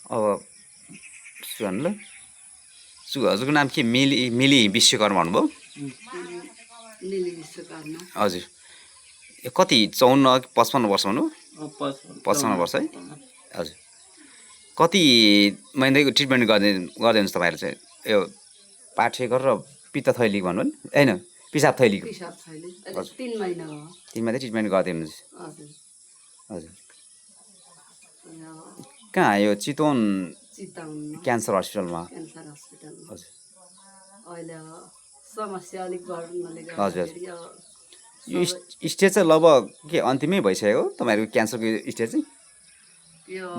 अब सुन ल हजुरको नाम के मिली विश्वकर्मा भन्नुभयो मिली विश्वकर्मा हजुर कति 54 कि 55 वर्ष हुनु 55 वर्ष है हजुर कति महिनाको ट्रिटमेन्ट गरिदिनुहोस् तपाईँहरू चाहिँ यो पाठेघर र पित्त थैली भन्नु नि होइन पिसाब थैलीको 3 महिना हो 3 महिना ट्रिटमेन्ट गरिदिनुहोस् हजुर हजुर कहाँ यो चितवन क्यान्सर हस्पिटलमा हजुर अहिले समस्या अलिक बढ्नुले हजुर यो स्टेज चाहिँ लगभग के अन्तिमै भइसक्यो तपाईँहरूको क्यान्सरको स्टेज चाहिँ यो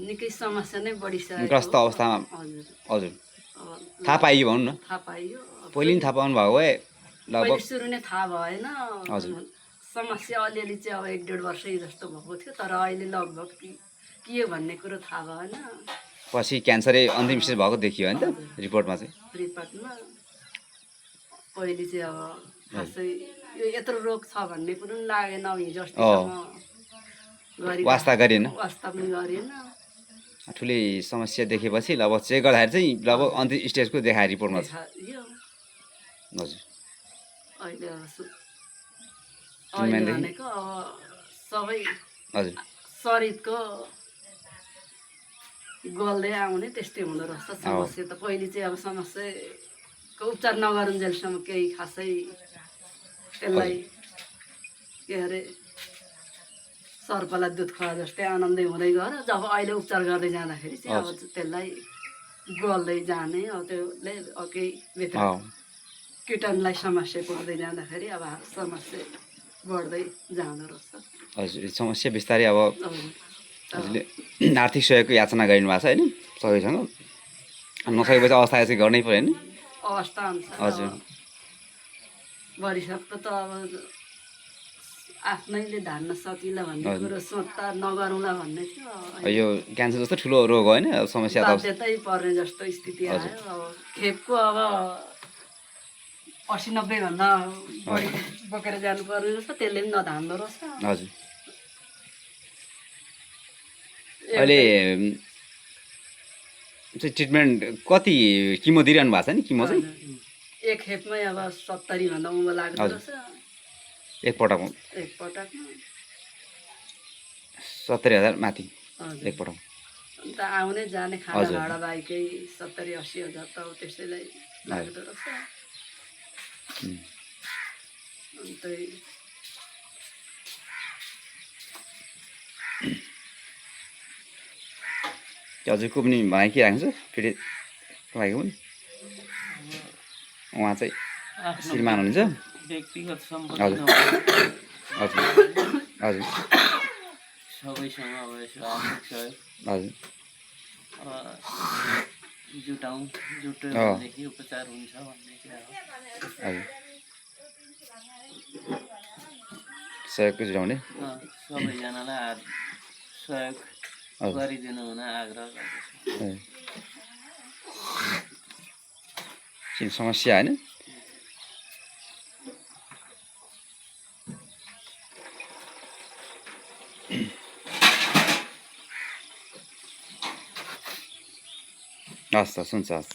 निकै समस्या नै बढिसक्यो ग्रस्त अवस्थामा हजुर थाहा पाइयो भनौँ न थाहा पाइयो पहिले नि थाहा पाउनु भएको भए लगभग सुरु नै थाहा भएन हजुर समस्या अलिअलि चाहिँ अब 1.5 वर्षै जस्तो भएको थियो तर अहिले लगभग के हो भन्ने कुरो थाहा भएन पछि क्यान्सरै अन्तिम स्टेज भएको देखियो होइन त रिपोर्टमा चाहिँ रिपोर्टमा पहिले चाहिँ अब खासै यो यत्रो रोग छ भन्ने पनि लागेन हिजो अस्तिसम्म वास्ता गरेन वास्ता पनि गरेन ठुलै समस्या देखेपछि लगभग चेक गर्दाखेरि चाहिँ लगभग अन्तिम स्टेजको देखायो रिपोर्टमा हजुर अहिले भनेको अब सबै हजुर शरीरको गल्दै आउने त्यस्तै हुँदो रहेछ समस्या त पहिले चाहिँ अब समस्याको उपचार नगरुन्जेलसम्म केही खासै त्यसलाई के अरे सर्पलाई दुध खुवा जस्तै आनन्दै हुँदै गयो जब अहिले उपचार गर्दै जाँदाखेरि चाहिँ अब त्यसलाई गल्दै जाने अब त्यसले केही भित्र किटाणुलाई समस्या पुग्दै जाँदाखेरि अब समस्या बढ्दै जाँदो रहेछ हजुर समस्या बिस्तारै अब हजुरले आर्थिक सहयोगको याचना गरिनु भएको छ होइन सबैसँग नसकेपछि अवस्था चाहिँ गर्नै पऱ्यो होइन अवस्था अनुसार हजुर गरिसक्दा त अब आफ्नैले धान्न सकिला भन्ने कुरो सोच्दा नगरौँला भन्ने थियो यो क्यान्सर जस्तो ठुलो रोग होइन समस्या त बाध्यतै पर्ने जस्तो स्थिति आयो अब खेपको अब 80-90 भन्दा बढी बोकेर जानु पर्ने रहेछ त्यसले पनि नधान्दो रहेछ हजुर अहिले चाहिँ ट्रिटमेन्ट कति किमो दिइरहनु भएको छ नि किमो चाहिँ एक खेपमै अब 70 भन्दा उँभो लाग्दो रहेछ एकपटकमा 70,000 माथि एकपटक अन्त आउने जाने खाना भाडा बाइकै 70-80 हजार त त्यसैलाई लाग्दो रहेछ अन्त हजुरको पनि भनाइ के राख्छ फेरि तपाईँको पनि उहाँ चाहिँ श्रीमान हुनुहुन्छ व्यक्तिगत सम्बन्ध हजुर हजुर हजुर सबैसँग अब यसो आर्थिक सहयोग हजुर जुटाउदेखि उपचार हुन्छ भन्ने चाहिँ हजुर सहयोगको जुटाउने सबैजनालाई सहयोग गरिदिनु हुन आग्रह गर्दछु समस्या होइन हस् हुन्छ हस्